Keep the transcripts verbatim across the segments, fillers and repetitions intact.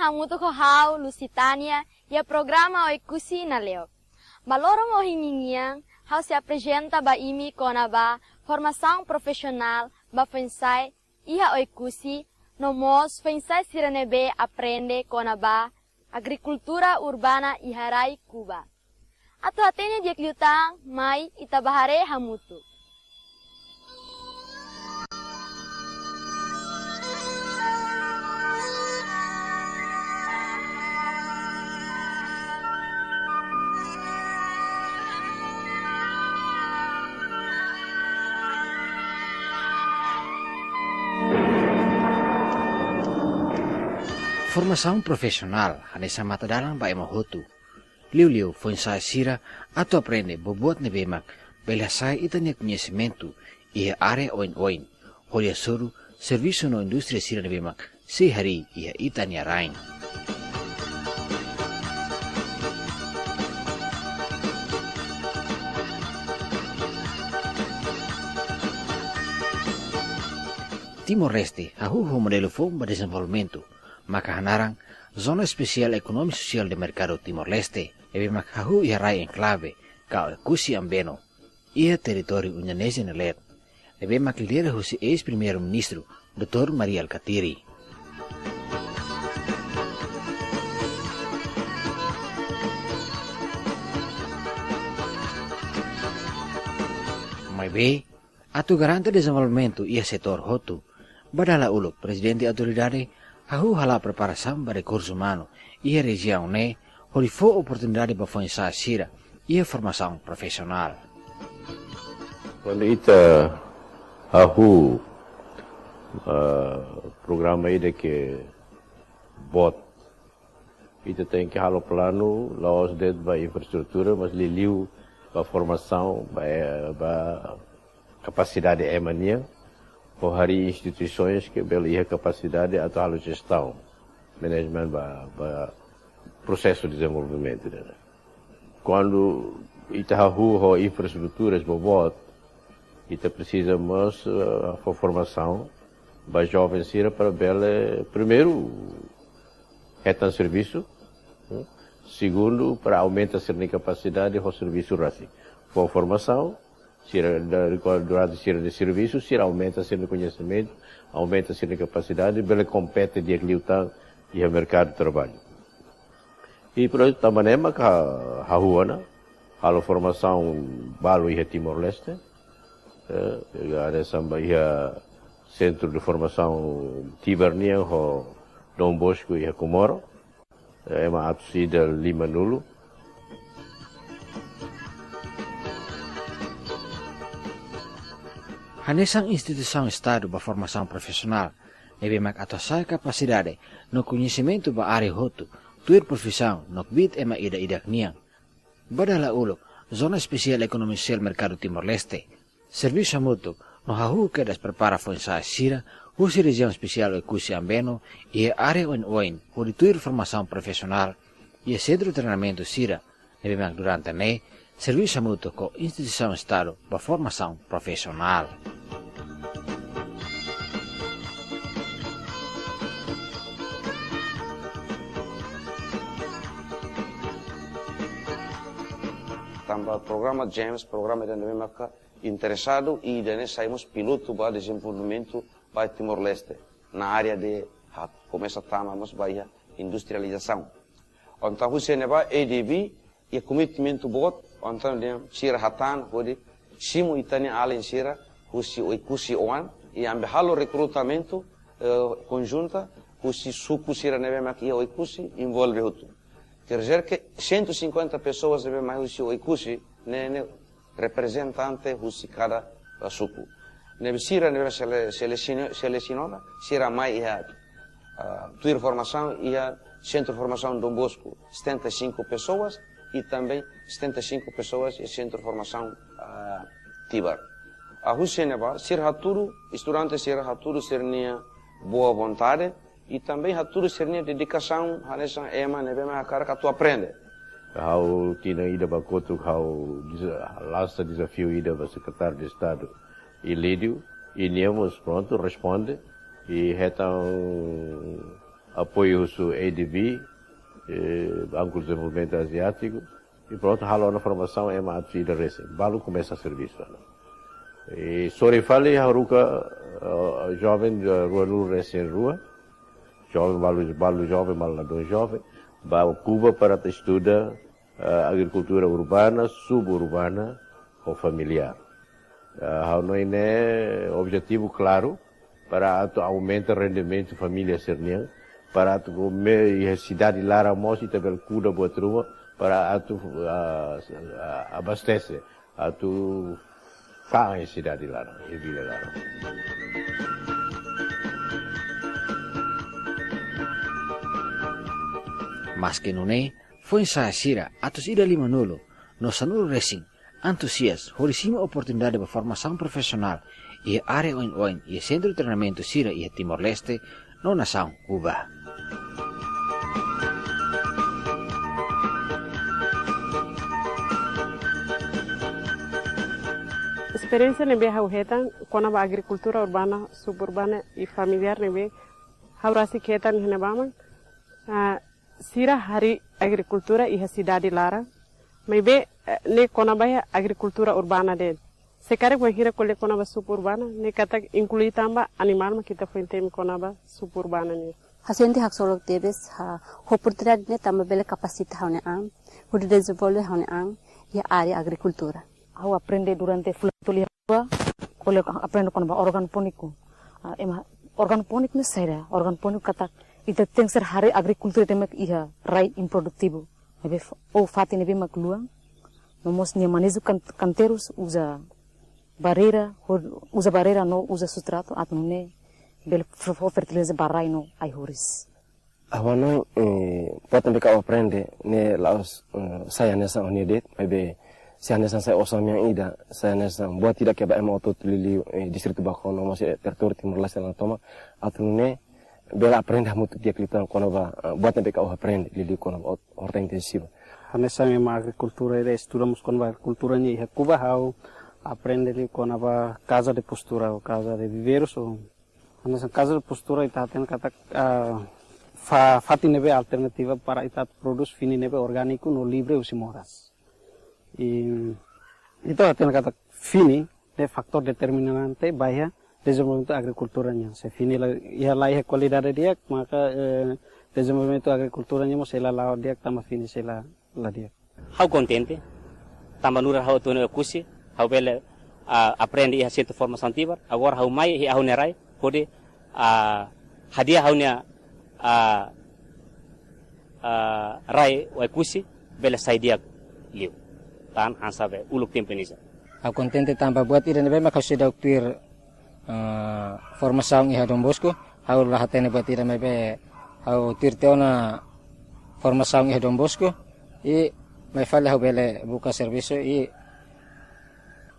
Hamutuk ho ha'u Lusitania iha programa Oekusi Naleok. Ba loron ohin ninian, ha'u sei aprezenta ba imi kona-ba formasaun profisionál ba foin-sa'e iha Oekusi, no mós foin-sa'e sira ne'ebé aprende kona-ba agrikultura urbana iha rai Kuba. Atu hatene di'ak liután, mai ita bá haree hamutuk. Formasaun profisionál hanesan matadalan ba ema hotu. Liuliu foin-sa'e sira atu aprende buat ne'ebé mak bele hasa'e ita-nia koñesimentu iha área oin-oin, hodi hasoru servisu no indústria sira ne'ebé mak sei harii iha ita-nia rain. Timor-Leste hahú ho modelu foun ba dezenvolvimentu, maka hanaran Zona Espesiál Ekonomia Sosiál de Merkadu Timor-Leste, ne'ebé mak hahú iha rai enklave ka Oekusi Ambeno, iha territóriu Indonézia nia leet, ne'ebé mak lidera husi eis-Primeiru-Ministru, doutór Mari Alkatiri. Maibé, atu garante dezenvolvimentu iha setór hotu, ba dala uluk Prezidente Autoridade hahú hala'o preparasaun ba rekursu umanu iha rejiaun ne'e, hodi fó oportunidade ba foin-sa'e sira iha formasaun profisionál. Kuandu ita hahú, ah, programa ida ke boot, ita tenke halo planu, la'ós de'it ba infraestrutura, mas liuliu ba formasaun, ba, eh, ba kapasidade ema nian, ho harii instituisoens ke bele iha kapasidade atu halo jestaun, management ba, ba prosesu dezenvolvimentu ne'e. Kuandu ita hahú ho infraestruturas boboot, ita presiza mós, eh, fó formasaun ba joven sira para bele, primeiru, hetan servisu, eh, segundu, para aumenta sira-nia kapasidade ho servisu rasik. Fó formasaun, sira da, durante sira-nia servisu, sira aumenta sira-nia koñesimentu, aumenta sira-nia kapasidade, bele kompete di'ak liután iha merkadu traballu. I por isso, tanba ne'e mak ha'u hahú ona, halo formasaun balu iha Timor-Leste, eh, hanesan ba iha Sentru de Formasaun Tibar nian ho Dom Bosco iha Comoro, eh, ema atus ida limanulu. Hanesan instituisaun Estadu ba formasaun profisionál, ne'ebé mak atu hasa'e kapasidade no koñesimentu ba área hotu, tuir profisaun no kbiit ema ida-idak nian. Ba dala uluk, Zona Espesiál Ekonomia Sosiál Merkadu Timor-Leste servisu hamutuk no hahú kedas prepara foin-sa'e sira husi Rejiaun Espesiál Oekusi Ambeno iha área oin-oin, hodi tuir formasaun profisionál iha sentru treinamentu sira, ne'ebé mak durante ne'e servisu hamutuk ho instituisaun Estadu ba formasaun profisionál. Tanba programa GEMS, programa ida ne'ebé maka interesadu i ida-ne'e sai mós pilotu ba dezenvolvimentu ba Timor-Leste, na área de, ah, komesa tama mós ba iha industrializasaun. Entaun husi ne'ebá ADB iha komitmentu boot, entaun sira hatán hodi simu ita-nia alin sira husi Oekusi oan, i ami halo rekrutamentu, eh, konjunta husi suku sira ne'ebé mak iha Oekusi envolve hotu. Quer dizer que cento e cinquenta pessoas ne'ebé mai husi Oekusi, ne'e, ne'e reprezentante husi kada, ah, suku. Ne'ebé sira ne'ebé sele-, selesiona, selesiona, sira mai iha, ah, tuir formasaun iha Sentru Formasaun Dom Bosco, setenta e cinco pessoas, i também setenta e cinco pessoas iha Sentru Formasaun, ah, Tibar. Ah, husi ne'ebá, sira hatudu, estudante sira hatudu sira-nia boa vontade, i também hatudu sira-nia dedikasaun, hanesan ema ne'ebé mak hakarak atu aprende. Ha'u tinan ida ba kotuk ha'u deza-, lansa dezafiu ida ba Sekretáriu de Estadu Ilídio, i nia mós prontu responde, i hetan apoiu husi A D B, eh, Banku Dezenvolvimentu Aziátiku, i prontu, halo ona formasaun ema atus ida resin, balu komesa servisu ona. I sorin fali haruka, eh, joven, eh, ruanulu resin rua, joven balu, balu joven, balu ladún joven, ba Kuba para atu estuda, eh, agrikultura urbana, suburbana ou familiár. Eh, ha'u hanoin ne'e objetivu klaru para atu aumenta rendimentu família sira-nian, para atu kome iha sidade laran mós ita bele kuda buat ruma, para atu, ah, ah, abastese, atu fa'an iha sidade laran, iha vila laran. Maske nune'e, foin-sa'e sira atus ida limanulu no sanulu resin antuzias hodi simu oportunidade ba formasaun profisionál iha área oin-oin iha sentru treinamentu sira iha Timor-Leste no nasaun Kuba. Esperiénsia ne'ebé ha'u hetan kona-ba agrikultura urbana, suburbana i familiár ne'ebé ha'u rasik hetan iha ne'ebá mak, ah, sira harii agrikultura iha sidade laran, maibé, eh, ne'e kona-ba iha agrikultura urbana de'it. Se karik bainhira ko'alia kona-ba suburbana, ne'e katak inklui tan ba animál mak ita foin temi kona-ba suburbana nian. Ha'u sente haksolok tebes, ha'u oportunidade ne'e tanba bele kapasita ha'u-nia an, hodi dezenvolve ha'u-nia an iha área agrikultura. Ha'u aprende durante fulan tolu iha Kuba, ko'alia aprende kona-ba organopóniku. Ah, ema, organopóniku ne'e saida? Organopóniku katak ita tenke ser harii agrikultura ida mak iha rai improdutivu. Ne'ebé f-, ou fatin ne'ebé mak luan. No mós nia maneju kan-, kanteirus uza barreira, ho-, uza barreira no uza sustrato atu nune'e bele f-, fó fertiliza ba rai no ai-horis. Ha'u hanoin, eh, buat ne'ebé ke ha'u aprende ne'e la'ós, eh, sai hanesan ha'u-nia de'it, maibé sai hanesan sai osan-mean ida, sai hanesan buat ida ke ba ema hotu-hotu liuliu, eh, distritu Baucau no mós, eh, territóriu Timor-Leste laran tomak, atu nune'e bele aprende hamutuk di'ak liután kona-ba, eh, buat ne'ebé ke ha'u aprende liuliu kona-ba hor-, horta intensiva. Hanesan ema agrikultura ida estuda mós kona-ba agrikultura nian iha Kuba, ha'u aprende liu kona-ba casa de postura ou casa de viveros ou hanesan casa de postura ita hatene katak, ah, fa-, fatin ne'ebé alternativa para ita prodús fini ne'ebé orgániku no livre husi moras. I ita hatene katak fini ne'e fatór determinante ba iha dezenvolvimentu agrikultura nian. Se fini la, iha la iha kualidade di'ak, maka, eh, dezenvolvimentu agrikultura nian mós sei la la'o di'ak tanba fini sei la, la di'ak. Ha'u kontente, tanba nu'udar ha'u atu hanoin Oekusi, ha'u bele, ah, aprende iha sentru formasaun Tibar, agora ha'u mai iha ha'u-nia rai, hodi, ah, hadi'a ha'u-nia, ah, ah, rai Oekusi, bele sai di'ak liu. Tan hanesan be uluk tempu inísiu. Ha'u kontente tanba buat ida ne'ebé mak ha'u seidauk tuir, eh, formasaun iha Don Bosco, ha'u la hatene buat ida maibé ha'u tuir tiha ona formasaun iha Don Bosco, i mai fali ha'u bele buka servisu, i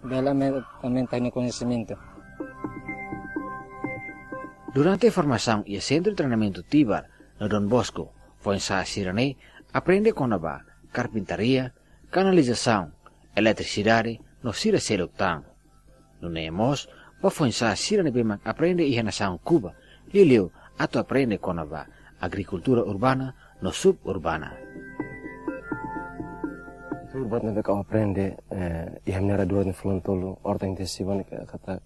bele aumen-, aumenta ha'u-nia koñesimentu. Durante formasaun iha Sentru Treinamentu Tibar no Don Bosco, foin-sa'e sira-ne'e aprende kona-ba karpintaria, kanalizasaun, eletrisidade, no sira seluk tan. Nune'e mós ba foin-sa'e sira ne'ebé mak aprende iha nasaun Kuba, liuliu atu aprende kona-ba agrikultura urbana no suburbana. Tuir buat ne'ebé ke ha'u aprende, eh, iha ha'u-nia rai durante fulan tolu, horta intensiva ne'e katak,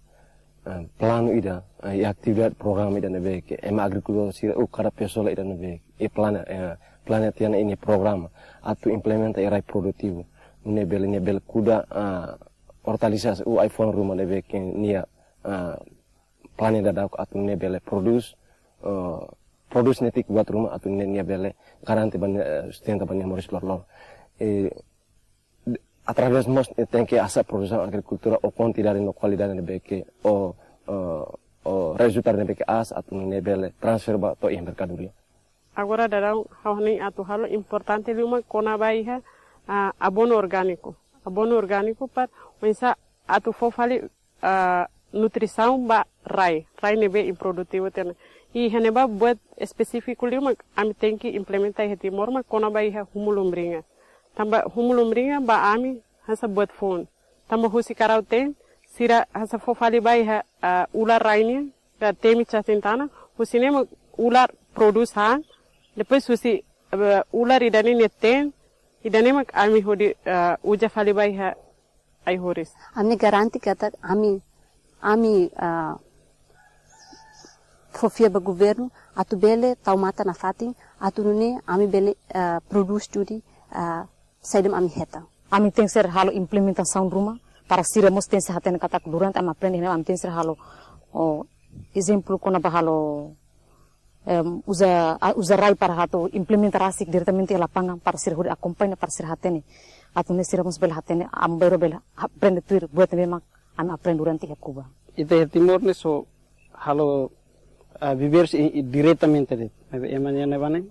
eh, planu ida, eh, i atividade programa ida ne'ebé ke ema agrikultór sira, ou kada pesoa ida ne'ebé, i plane-, eh, planeia tiha ona nia programa atu implementa iha rai produtivu. Ne'e bele, nia bele kuda, ah, ortalisas ou ai-fuan ruma ne'ebé ke nia, ah, planeia daudauk atu nia bele prodús, eh, prodús netik buat ruma atu nia, nia bele garante ba nia, eh, sustenta ba nia moris loroloron. Eh, através mós, eh, tenke hasa'e produsaun agrikultura ho kuantidade no kualidade ne'ebé ke, ho, eh, ho rezultadu ne'ebé ke aas atu nia bele transfere ba to'o iha merkadoria. Agora daudaun ha'u hanoin atu halo importante liu mak kona-ba iha, ah, abono orgániku. Abono orgániku para oinsá atu fó fali, ah, nutrisaun ba rai, rai ne'ebé improdutivu tiha ona. I iha ne'ebá buat espesífiku liu mak ami tenke implementa iha Timor mak kona-ba iha humu lumbringa. Tanba humu lumbringa ba ami hanesan buat foun. Tanba husi karau-teen, sira hanesan fó fali ba iha, ah, ular rai nian, ka temi casin-tanak, husi ne'e mak ular prodús han, depois husi, eh, ular ida-ne'e nia teen, ida-ne'e mak ami hodi, eh, uza fali ba iha ai-horis. Ami garante katak ami, ami, ah, fó fiar ba governu atu bele tau matan nafatin, atu nune'e ami bele, ah, prodús duni, ah, saida mak ami hetan. Ami tenke ser halo implementasaun ruma, para sira mós tenke ser hatene katak durante ami aprende ne'e ami tenke ser halo, oh, ezemplu kona-ba halo em, uza, a, uza rai para atu implementa rasik diretamente iha lapangan para sira hodi akompaña para sira hatene. Atu nune'e sira mós bele hatene, ami bainrua bele aprende tuir buat ne'ebé mak ami aprende durante iha Kuba. Ita iha Timor ne'e só halo, ah, viveiros i, i diretamente de'it. Ema nian ne'ebá ne'e,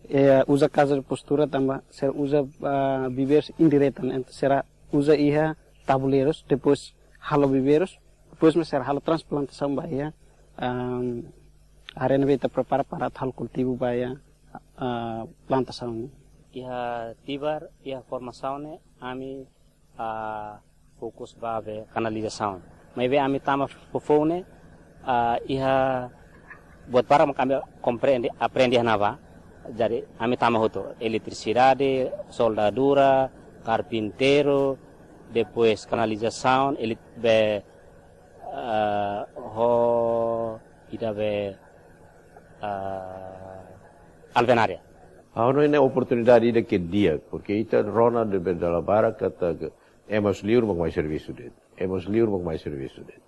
eh, uza casa de postura tanba sira uza, ah, viveiros indireta, ne'e. Entaun sira uza iha tabuleirus, depois halo viveiros, depois mak sira halo transplantasaun ba iha, am, área ne'ebé ita prepara para atu halo kultivu ba iha, ah, plantasaun. Iha Tibar, iha formasaun ne'e, ami, ah, fokus ba be kanalizasaun. Maibé ami tama foufoun ne'e, ah, iha buat barak mak ami komprende, aprende iha ne'ebá. Jadi, ami tama hotu, eletrisidade, soldadura, karpinteiru, depois kanalizasaun, elit-, be, ah, ho ida be, ah, alvenaria. Ha'u hanoin ne'e oportunidade ida ke di'ak, porque ita rona ne'ebé dala barak katak ema husi liur mak mai servisu de'it. Ema husi liur mak mai servisu de'it.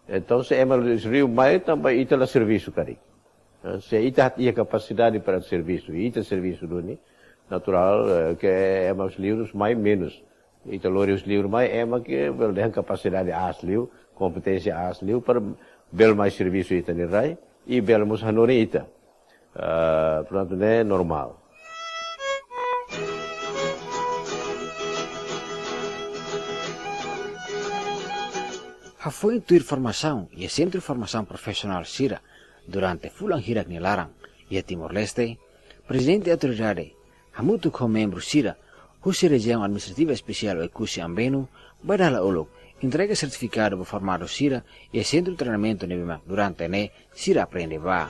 Entaun, se ema husi liur mai, tanba ita la servisu karik. Eh, se ita iha kapasidade para servisu, ita servisu duni, naturál, eh, ke ema husi liur mai menus. Ita lori husi liur mai, ema ke bele dehan kapasidade aas liu, kompeténsia aas liu, para bele mai servisu ita-nia rai, i bele mós hanorin ita. Ah, portantu, ne'e normál. Hafoin tuir formasaun iha Sentru Formasaun Profisionál sira durante fulan hirak nia laran iha Timor-Leste, Prezidente Autoridade hamutuk ho membru sira husi Rejiaun Administrativa Espesiál Oekusi Ambenu, ba dala uluk entrega sertifikadu ba formandu sira iha sentru treinamentu ne'ebé mak durante ne'e sira aprende ba.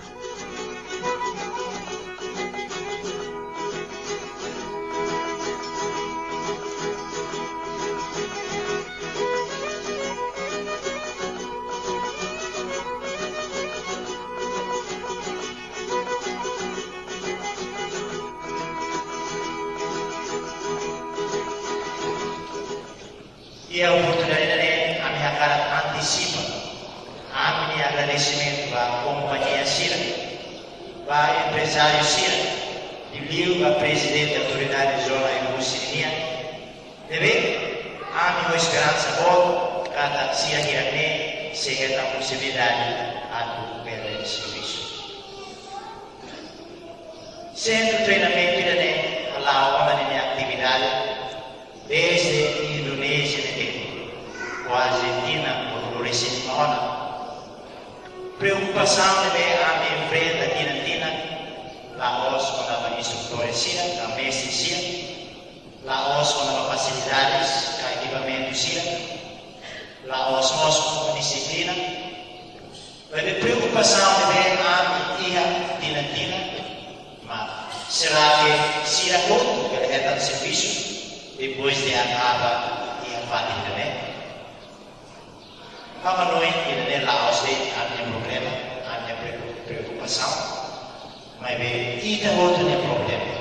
Iha oportunidade ida-ne'e, ami hakarak antisipa ami-nia agradesimentu ba kompañia sira, ba emprezáriu sira, liuliu ba Prezidente Autoridade Zona Oekusi nian, ne'ebé ami ho esperansa boot katak sira hirak-ne'e sei hetan posibilidade atu bele servisu. Sentru treinamentu ida-ne'e hala'o ona ninia atividade dezde Indonézia ne'e tempu, kuaze tinan ruanulu-resin-lima ona. Preokupasaun ne'ebé ami enfrenta tinan-tinan, la'ós kona-ba instrutór sira, ka mestre sira, la'ós kona-ba fasilidades, ka ekipamentu sira, la'ós mós kona-ba dixiplina. Maibé preokupasaun ne'ebé ami iha tinan-tinan, mak será ke sira hotu bele hetan servisu depois de akaba iha fatin ida-ne'e? Ha'u hanoin ida-ne'e la'ós de'it ami-nia problema, ami-nia preoku-, preokupasaun. Maibé ita hotu nia problema,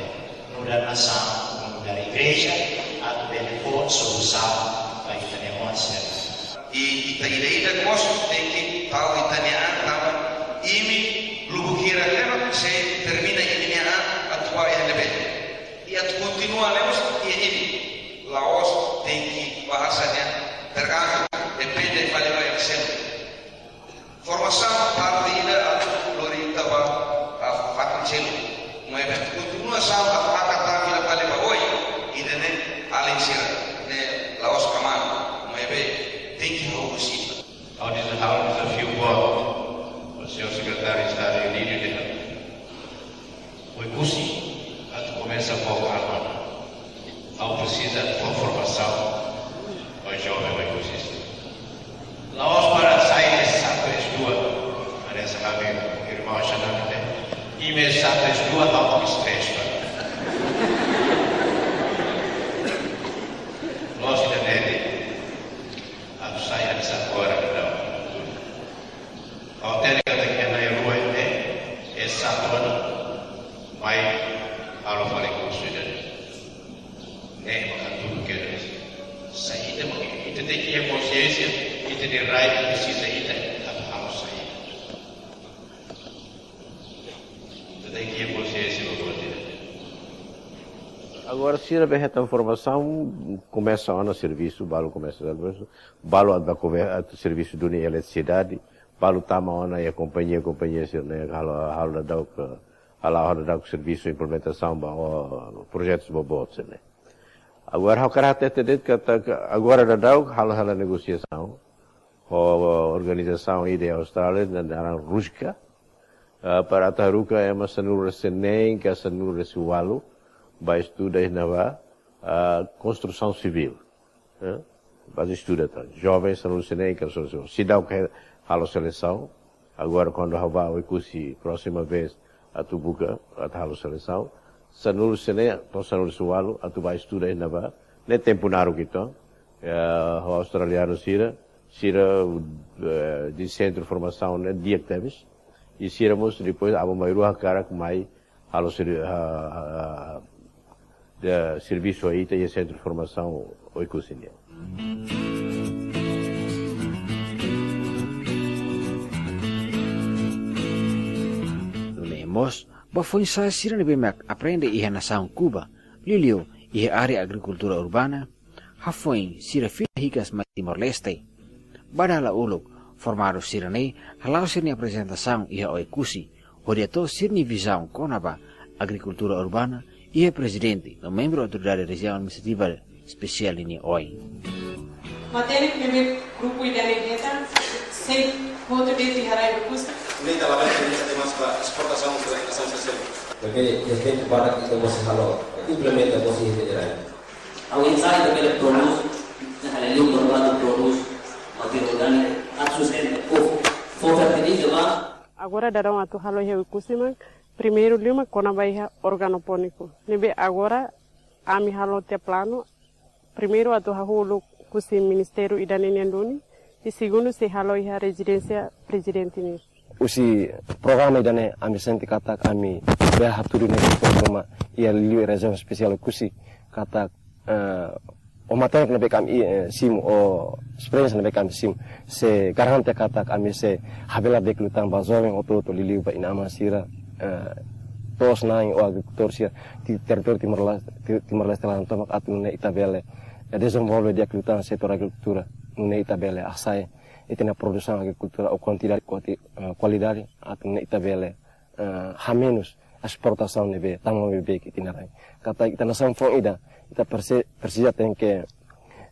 nu'udar nasaun, nu'udar igreja, atu bele fó solusaun ba ita-nia oan sira. I ita ida-idak mós tenke tau ita-nia an tanba imi lubuk hirak ne'e mak sei termina imi-nia an atu bá iha ne'ebé. I atu kontinua ne'e mós iha imi. La'ós tenke bahasa nian tergantung, depende fali ba ema seluk. Formasaun parte ida atu lori ita ba, ah, fatin seluk. Maibé kontinuasaun ba maka tan fila fali ba oin, ida-ne'e alin sira, ne'e la'ós kmaan, maibé tenke hahú husi ita. Ha'u deza-, ha'u dezafiu boot, o señór Sekretáriu Estadu Emílio de Oekusi, atu komesa fó hanoin. Ha'u presiza fó formasaun ba joven Oekusista. La'ós para sai de Santo Estua, hanesan ami-nia irmaun Xanana dehan, imi Esa tes dua hau estresse. Los de neri. Atu sai hanesan agora, não. Ha'u hatene katak iha na'in-rua ne'e, esa tona mai halo fali konsellu. Ne'e maka tuku kedas. Saida maka ita tenke iha konsiénsia, ita-nia rai presiza ita atu halo saida. Ita tenke iha konsiénsia ba buat ida. Agora sira be hetan formasaun, komesa ona servisu, balu komesa servisu, balu atu ba kome-, atu servisu duni eletrisidade, balu tama ona iha kompañia, kompañia sira-ne'e halo, halo daudauk, halo, halo daudauk servisu implementasaun ba, o, projetus boboot sira-ne'e. Agora ha'u hakarak hatete de'it katak agora daudauk halo hela negosiasaun ho organizasaun ida iha Austrália, naran RUJCA, eh, para atu haruka ema sanulu-resin-neen ka sanulu-resin-ualu ba estuda iha ne'ebá, eh, konstrusaun sivíl. Eh? Ba estuda tan. Joven sanulu-resin-neen ka sanulu-resin-ualu. Seidauk halo selesaun. Agora, kuandu ha'u ba Oekusi próxima vez atu buka, atu halo selesaun, sanulu-resin-neen to'o sanulu-resin-ualu atu ba estuda iha ne'ebá, ne'e tempu naruk uitoan, eh, ho australianu sira, sira, eh, iha sentru formasaun ne'e di'ak tebes, i sira mós depois aban-bainrua hakarak mai halo seri-, ha, ha, ha, de servisu iha ita iha sentru formasaun Oekusi nian. Nune'e mós, ba foin-sa'e sira ne'ebé mak aprende iha nasaun Kuba, liuliu iha área agrikultura urbana, hafoin sira fila hikas mai Timor-Leste. Ba dala uluk, formandu sira-ne'e hala'o sira-nia aprezentasaun iha Oekusi, hodi hato'o sira-nia vizaun kona-ba agrikultura urbana iha Prezidente no membru Autoridade Rejiaun Administrativa Espesiál ninia oin. Matenek ne'ebé grupu ida-ne'e hetan, sei hotu de'it iha rai Oekusi. Ne'e ita labele depende de'it ba esportasaun, esportasaun sira. Porque iha tempu badak ita mós halo, implementa mós iha rai. Ha'u ensai ita bele prodús, ita halo liu merkadu prodús, matéria orgánika, atu sustenta, fó, fó fertiliza ba. Agora daudaun atu halo iha Oekusi mak, primeiru liu mak kona-ba iha organopóniku. Ne'ebé agora ami halo tiha planu, primeiru atu hahú uluk husi ministériu ida-ne'e nian duni, i segundu sei halo iha rezidénsia Prezidente nian. Husi programa ida-ne'e ami sente katak ami bele hatudu ne'e programa iha liu Rejiaun Espesiál Oekusi katak, eh, o matenek ne'ebé ami, eh, simu, o esperiénsia ne'ebé ami simu, sei garante katak ami sei habelar di'ak liután ba joven hotu-hotu liuliu ba inan-aman sira, eh, to'os-na'in ou agrikultór sira iha territóriu Timor-Leste, Ti-, Timor-Leste laran tomak atu nune'e ita bele, eh, dezenvolve di'ak liután setór agrikultura, nune'e ita bele hasa'e ita-nia produsaun agrikultura ho kuantidade, kuati-, eh, kualidade, atu nune'e ita bele, eh, hamenus esportasaun ne'ebé tama mai beibeik iha ita-nia rai. Katak ita nasaun foun ida, ita presi-, presiza tenke,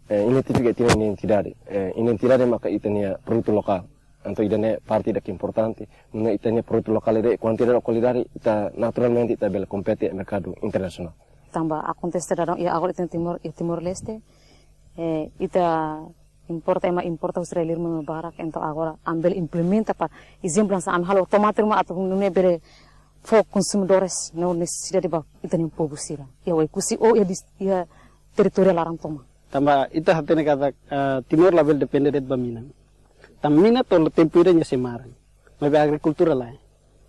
eh, identifika ita-nia identidade. Eh, identidade maka ita-nia produtu lokál. Entaun ida-ne'e parte ida ke importante, nune'e ita-nia produtu lokál ida, kuantidade ho kualidade, ita naturalmente ita bele kompete iha merkadu internasionál. Tanba akontese daudaun iha agora iha Timor, iha Timor-Leste, eh, ita importa, ema importa husi rai liur mak barak, entaun agora ami bele implementa para, ezemplu hanesan ami halo tomate ruma atu nune'e bele fó konsumidores no nesesidade ba ita-nia povu sira. Iha Oekusi ou iha dis-, iha territóriu laran tomak. Tanba ita hatene katak, eh, Timor labele depende de'it ba mina. Tanba mina to'o tempu ida nia sei maran. Maibé agrikultura lae.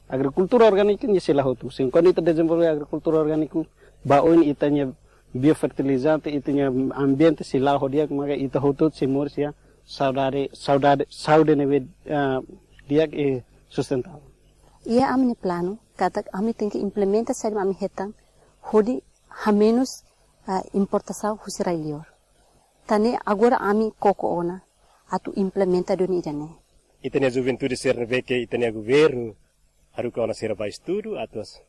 Agrikultura orgániku nia sei la'o hotu. Se kuandu ita dezenvolve agrikultura orgániku, ba oin ita-nia biofertilizante, ita-nia ambiente sei la'o ho di'ak, maka ita hotu sei moris iha saudade, saudade, saúde ne'ebé, ah, di'ak i sustentável. Iha ami-nia planu, katak ami tenke implementa saida mak ami hetan, hodi hamenus, ah, importasaun husi rai liur. Tan ne'e agora ami koko ona atu implementa duni ida-ne'e. Ita-nia juventude sira ne'ebé ke ita-nia governu haruka ona sira ba estudu atu as-,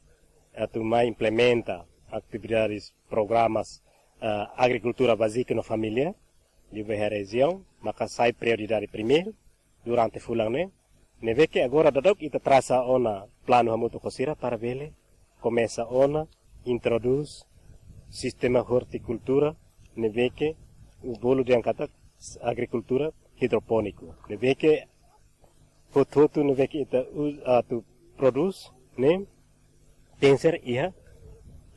atu mai implementa atividades, programas, ah, agrikultura bázika no familiár, liu ba iha rejiaun, maka sai prioridade primeiru durante fulan ne'e. Ne'ebé ke agora daudauk ita trasa ona planu hamutuk ho sira para bele komesa ona introdús sistema ortikultura, ne'ebé ke bolu dehan katak agrikultura idropóniku. Ne'ebé ke hotu-hotu ne'ebé ke ita u-, atu prodús ne'e tenser iha,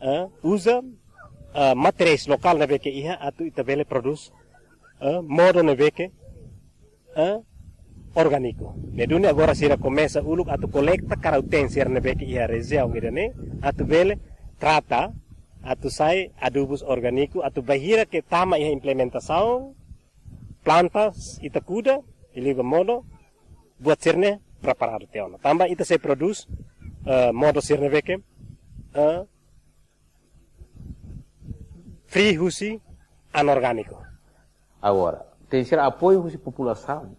eh, uza, eh, materiais lokál ne'ebé ke iha atu ita bele prodús, eh, modo ne'ebé ke, eh, orgániku. Ne'e duni agora sira komesa uluk atu kolekta karau-teen sira ne'ebé ke iha rejiaun ida-ne'e, atu bele trata, atu sai adubus orgániku, atu bainhira ke tama iha implementasaun, plantas ita kuda, i liu ba modo, buat sira-ne'e preparadu tiha ona. Tanba ita sei prodús, eh, modo sira ne'ebé ke, eh, free husi anorgániku. Agora, tenke ser apoiu husi populasaun,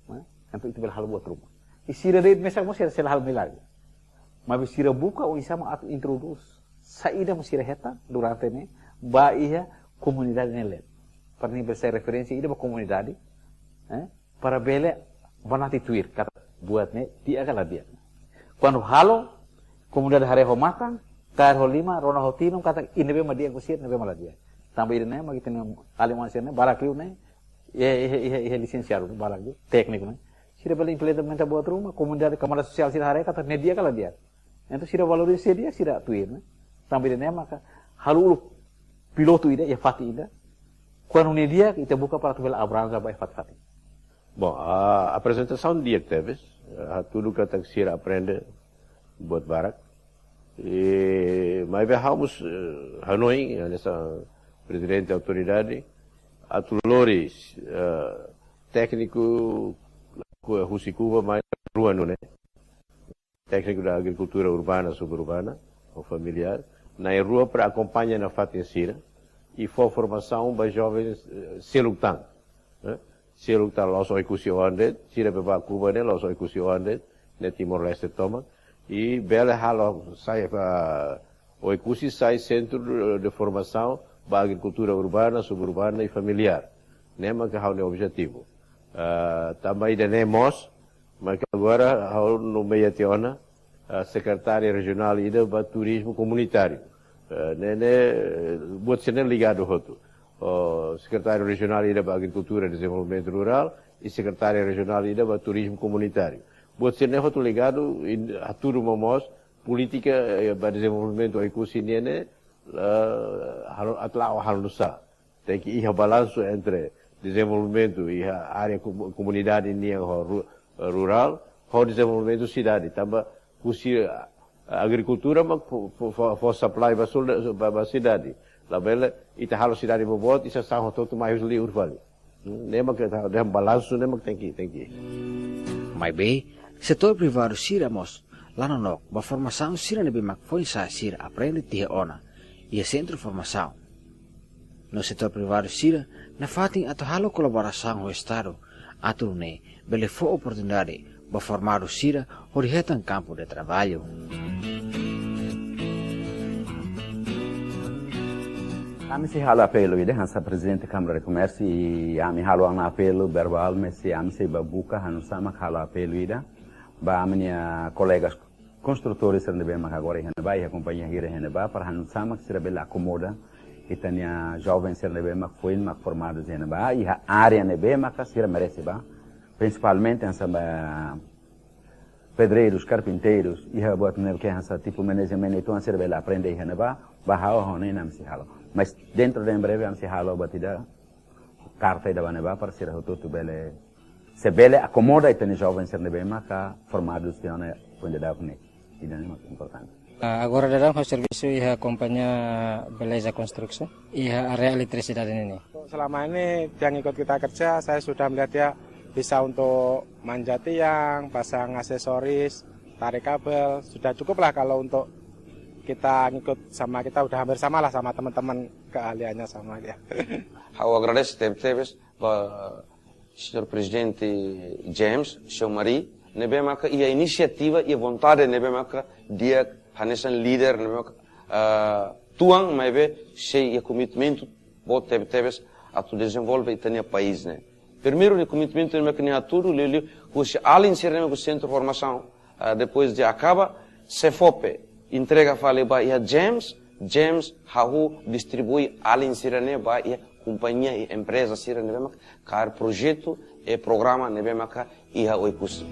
ne'e? Entaun ita bele halo buat ruma. I sira de'it mesak mós sira sei la halo milagre. Maibé sira buka oinsá mak atu introdús. Saida mak sira hetan durante ne'e, ba iha komunidade ne'e leet. Para nia bele sai referénsia ida ba komunidade, eh? Para bele banati tuir katak buat ne'e di'ak ka la di'ak. Kuandu halo, komunidade haree ho matan, kaer ho liman, rona ho tilun, katak ida-ne'ebé mak di'ak ba sira, ne'ebé mak la di'ak. Tanba ida-ne'e mak ita-nia alin-oan sira-ne'e, barak liu ne'e, iha, iha, iha, iha lisensiadu, barak liu, tékniku ne'e. Sira bele implementa buat ruma, komunidade, kamada sosiál sira haree katak ne'e di'ak ka la di'ak. Entaun sira valoriza se di'ak, sira tuir, ne'e? Tanba ida-ne'e maka halo uluk pilotu ida, iha fatin ida. Kuandu ne'e di'ak, ita buka para atu bele abranja ba iha fatin-fatin. Bom, a aprezentasaun di'ak tebes, hatudu katak sira aprende buat barak. I, maibé ha'u mós, eh, hanoin, hanesan prezidente autoridade, atu lori, eh, tékniku ku-, husi Kuba mai rua ne'e. Tékniku da agrikultura urbana, suburbana, ou familiár, na'in-rua para akompaña nafatin sira, i fó formasaun ba jovens, eh, seluk tan, eh? Seluk tan la'ós Oekusi oan de'it, sira be ba Kuba ne'e la'ós Oekusi oan de'it, ne'e Timor-Leste tomak, i bele halo sai, ah, Oekusi sai sentru de, de formasaun ba agrikultura urbana, suburbana i familiár. Ne'e maka ha'u-nia objetivu. Ah, tanba ida-ne'e mós, mas agora ha'u nomeia tiha ona, ah, sekretária rejionál ida ba turizmu komunitáriu. Ah, ne'e, ne'e, eh, buat sira-ne'e ligadu hotu. O sekretáriu rejionál ida ba agrikultura i dezenvolvimentu rurál, i sekretária rejionál ida ba turizmu komunitáriu. Buat sira-ne'e hotu ligadu, i hatudu momoos polítika, eh, ba dezenvolvimentu Oekusi nian ne'e, eh, halo, atu la'o halo nusá. Tenke iha balansu entre dezenvolvimentu iha área komu-, komunidade nian ho ru-, rurál, ho dezenvolvimentu sidade. Tanba husi, ah, agrikultura mak fó, fó, fó, fó supply ba sul-, ba, ba sidade. Labele ita halo sidade boboot, i sasán hotu-hotu mai husi liur fali. Hmm, ne'e mak ita dehan balansu, ne'e mak tenke, tenke. Maibé, setór privadu sira mós la nonook ba formasaun sira ne'ebé mak foin-sa'e sira aprende tiha ona iha sentru formasaun. No setór privadu sira nafatin atu halo kolaborasaun ho Estadu, atu nune'e bele fó oportunidade ba formandu sira hodi hetan kampu de traballu. Ami sei halo apelu ida, hanesan prezidente Kámara de Komérsiu, i ami halo ona apelu verbál, mas ami sei bá buka, hanesan mak halo apelu ida ba ami-nia kolegas konstrutór sira ne'ebé mak agora iha ne'ebá, iha kompañia hira iha ne'ebá, para hanesan mak sira bele akomoda ita-nia joven sira ne'ebé mak foin mak formadu iha ne'ebá, iha área ne'ebé mak sira merese bá. Prinsipalmente hanesan ba pedreirus, karpinteirus, iha buat ne'ebé ke hanesan tipu manajemen uitoan sira bele aprende iha ne'ebá, ba ha'u ha'u-nia ami sei halo. Mas dentro de em breve ami sei halo buat ida, karta ida ba ne'ebá para sira hotu-hotu bele, sei bele akomoda ita-nia joven sira ne'ebé maka formadu tiha ona foin daudauk ne'e. Ida-ne'e mak importante. Ah, agora daudaun ha'u servisu iha kompañia Beleza Konstruksi, iha área eletrisidade nian. Selama ini dia ngikut kita kerja, saya sudah melihat dia bisa untuk manjat tiang, pasang aksesoris, tarik kabel, sudah cukuplah kalau untuk kita ngikut sama, kita udah hampir samalah sama teman-teman keahliannya sama dia. Ha'u agradese tebetebes ba señór Prezidente James, señór Mari, ne'ebé maka iha inisiativa, iha vontade ne'ebé maka di'ak hanesan líder ne'ebé maka, ah, tuan, maibé sei iha komitmentu boot tebetebes atu dezenvolve ita-nia país ne'e. Primeiru, nia komitmentu ne'ebé maka nia hatudu, liuliu husi alin sira ne'ebé maka sentru formasaun, ah, depois de akaba, SEFOPE entrega fali ba iha James, James hahú distribui alin sira-ne'e ba iha kompañia i empreza sira ne'ebé maka kaer projetu i programa ne'ebé maka iha Oekusi.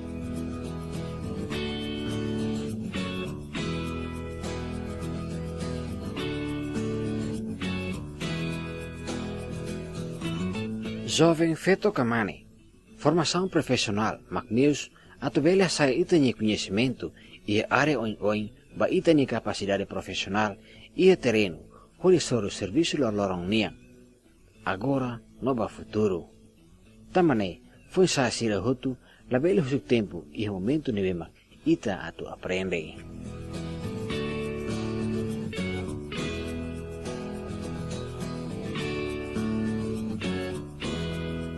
Joven feto ka mane, formasaun profisionál mak meius atu bele hasa'e ita-nia koñesimentu iha área oin-oin ba ita-nia kapasidade profisionál iha terrenu, hodi hasoru servisu loroloron nian, agora no ba futuru. Tanba ne'e, foin-sa'e sira hotu labele husik tempu iha momentu ne'ebé mak ita atu aprende.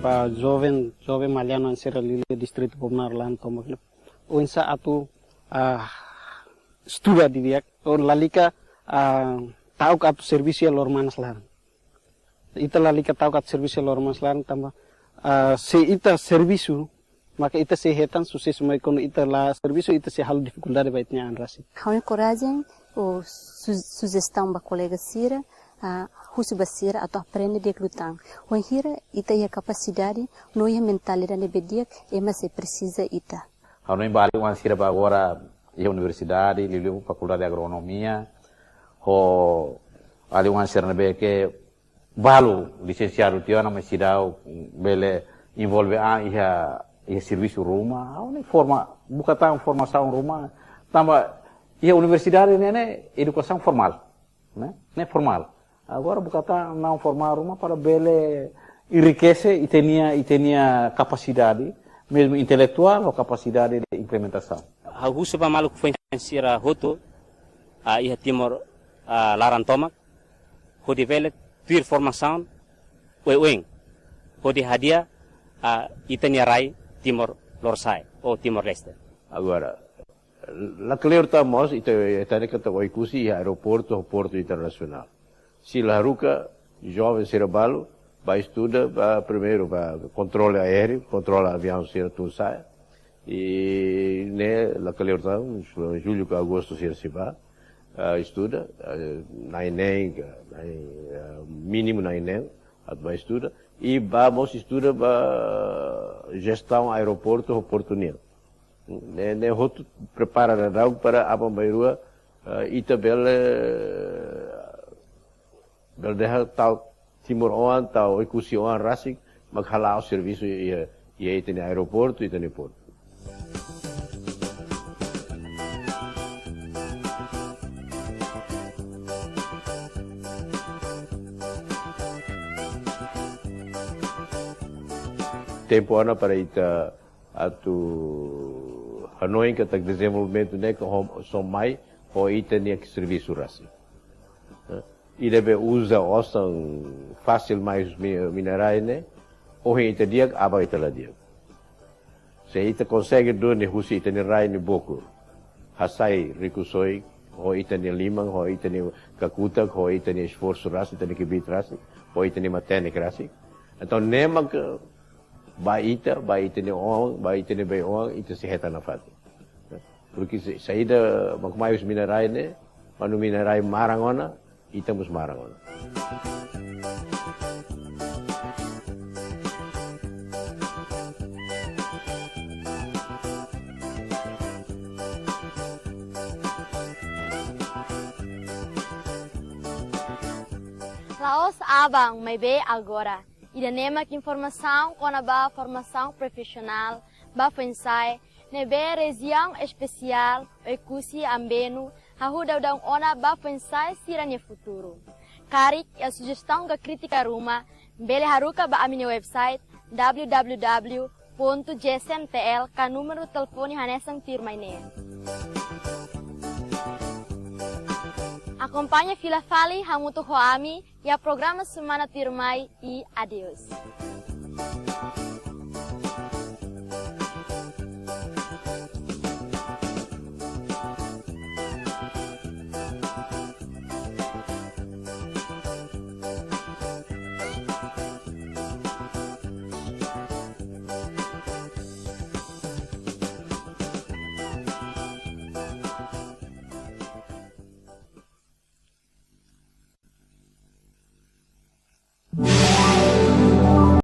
Ba joven, joven malianu sira liuliu distritu Bobonaro laran tomak ne'e, oinsá atu, ah, estuda didi'ak, ou lalika, ah, ta'uk atu servisu iha loro-manas laran. Ita lalika ta'uk atu servisu iha loro-manas laran tanba, ah, se ita servisu, maka ita sei hetan susesu, maibé kuandu ita la servisu, ita sei halo difikuldade ba ita-nia an rasik. Ha'u enkorajen ou su-, sujestaun ba kolega sira, ah, husu ba sira atu aprende di'ak liután. Wainhira ita iha kapasidade, no iha mentalidade ne'ebé di'ak, ema sei presiza ita. Ha'u hanoin ba alin-oan sira ba agora iha universidade, liuliu Fakuldade Agronomia, ho alin-oan sira ne'ebé ke balu lisensiadu tiha ona, mas seidauk bele envolve an iha, iha servisu ruma. Ha'u hanoin forma, buka tan formasaun ruma. Tanba iha universidade ne'e, ne'e edukasaun formál, ne'e? Ne'e formál. Agora buka tan naun formál ruma para bele enrikese ita-nia, ita-nia kapasidade, mezmu intelektuál ou kapasidade de implementasaun. Ha'u husu ba maluk foin-sa'e sira hotu, ah, iha Timor, ah, laran tomak, hodi bele tuir formasaun oioin, hodi hadi'a, ah, ita-nia rai Timor Lorosa'e ou Timor-Leste. Agora, la kleur tan mós, ita, ita hatene katak Oekusi iha aeroportu, portu internasionál. Sei la haruka joven sira balu ba estuda, ba primeiru, ba kontrole aéreu, kontrola aviaun sira tun sa'e. I ne'e la kleur tan, jullu ka agostu sira sei ba, ah, estuda, ah, na'in-neen ka, na'in, ah, mínimu na'in-neen, atu ba estuda. I ba mós estuda ba jestaun aeroportu, portu nian. Ne'e, ne'e hotu prepara daudaun para aban-bainrua, eh, ita bele, bele dehan tau timoroan, tau Oekusi-oan rasik mak hala'o servisu iha, iha ita-nia aeroportu, ita-nia portu. Tempu ona para ita atu hanoin katak dezenvolvimentu ne'e ke hom-, só mai ho ita-nia servisu rasik. Eh, ida be uza osan fasil mai husi mi-, minerais ne'e, ohin ita di'ak, aban ita la di'ak. Se ita konsege duni husi ita-nia rai nia bokur, hasai rikusoin, ho ita-nia liman, ho ita-nia kakutak, ho ita-nia esforsu rasik, ita-nia kbiit rasik, ho ita-nia matenek rasik. Entaun, ne'e mak ba ita, ba ita-nia oan, ba ita-nia bei-oan, ita sei hetan nafatin. Porke se, saida mak mai husi minerais ne'e, kuandu minerais maran ona, ita mós maran ona. La'ós aban, maibé agora. Ida-ne'e mak informasaun kona-ba formasaun profisionál ba foin-sa'e ne'ebé Rejiaun Espesiál Oekusi Ambenu hahú daudaun ona ba foin-sa'e sira-nia futuru. Karik iha sujestaun ka krítika ruma, bele haruka ba ami-nia website w w w pontu j s n t l ka númeru telefone hanesan tuirmai ne'e. Akompaña fila fali hamutuk ho ami iha programa semana tuirmai i adeus.